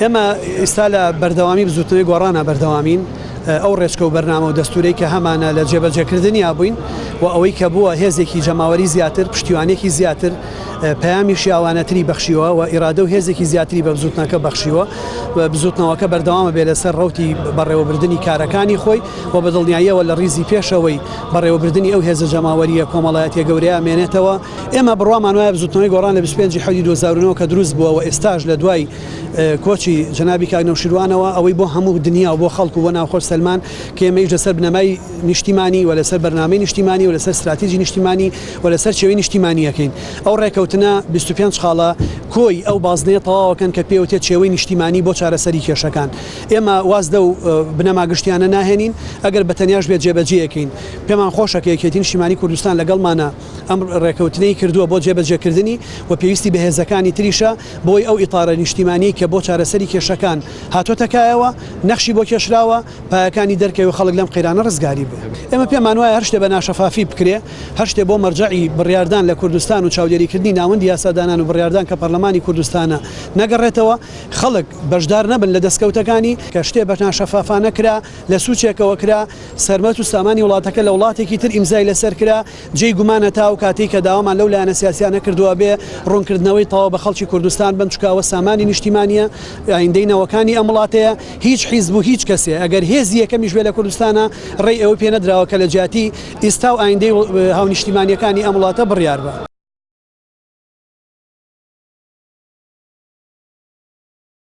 ئێمە ئیستا لە بەردەوامی بزوتنەوەی گۆڕانا بەردەوامین، ئەو ڕێچکە و بەرنامە و دەستورەی کە هەمانە لە جێبەجێکردنیا بووین و ئەوەی کە بووە هێزێکی جەماوەری زیاتر، پشتیوانیەکی زیاتر، پەیامی شیاوانەتری بەخشیوە و ئیرادە و هێزێکی زیاتری بە بزوتنەکە بەخشیوە و بزوتنەوەکە بەردەوامە بێ لەسەر ڕەوتی بەڕێوەبردنی کارەکانی خۆی و بە دڵنیاییەوە لە ڕیزی پێشەوەی بەڕێوەبردنی ئەو هێزە جەماوەرییە کۆمەڵایەتیە گەورەیە مێنێتەوە. ئێمە بڕوامان وایە بزوتنەوەی گۆڕان لە 25 ی حەوتی 2009 کە دروست بووە و ئێستاش لە دوای کۆچی جەنابی کاک نەوشیروانەوە ئەوەی بۆ هەموو دنیا و بۆ خەڵک و بۆ ناوخۆش سەلمان کە ئێمە ئیش لەسەر بنەمای نیشتیمانی و لەسەر بەرنامەی نیشتیمانی و لەسەر ستراتیجی نیشتیمانی و لەسەر چێوەی نیشتیمانی ئەکەین. ئەو ڕێکەوتنە 25 خاڵە کۆی ئەو بازنەیە تەواوەکەن کە پێوتێت چێوەی نیشتیمانی بۆ چارەسەری کێشەکان. ئێمە واز لەو بنەما گشتیانە ناهێنین ئەگەر بە تەنیاش بێت جێبەجێیەکەین. پێمان خۆشە کە یەکێتی نیشتیمانی کوردستان لەگەڵمانە ئەم ڕێکەوتنەی کردووە بۆ جێبەجێکردنی و پێویستی بە هێزەکانی تریشە بۆی ئەو ئیتارە نیشتیمانیەی کە بۆ چارەسەری کێشەکان هاتۆتە کایەوە، نەخشی بۆ کێشراوە، پایەکانی دەرکەوێ و خەڵک لەم قەیرانە ڕزگاری بێ. ئێمە پێمان وایە هەر شتێ بە ناشەفافی بکرێ، هەر شتێ بۆ مەرجەعی بڕیاردان لە کوردستان و چاودێریکردنی ناوەندی یاسادانان و بڕیاردان کە پەرلەمانی کوردستانە نەگەڕێتەوە، خەڵک بەشدار نەبن لە دەستکەوتەکانی، کە شتێ بە ناشەفافانە کرا، لە سوچێکەوە کرا، سەرمەت و سامانی وڵاتەکە لە وڵاتێکی تر ئیمزای لەسەر کرا، جێی گومانە تا ئەو کاتەی کە داوامان لەو لایەنە سیاسیانە کردووە بێ ڕوونکردنەوەی تەواو بە خەڵکی کوردستان بن، چونکە ئەوە سامانی نیشتیمانییە، ئایندەی نەوەکانی ئەم وڵاتەیە، هیچ حیزب و هیچ کەسێ ئەگەر هێزی یەکەمیش بێ لە کوردستانا ڕێی ئەوەی پێ نەدراوە کە لە جیاتی ئیستا و ئایندەی هاونیشتیمانییەکانی ئەم وڵاتە بڕیار بە.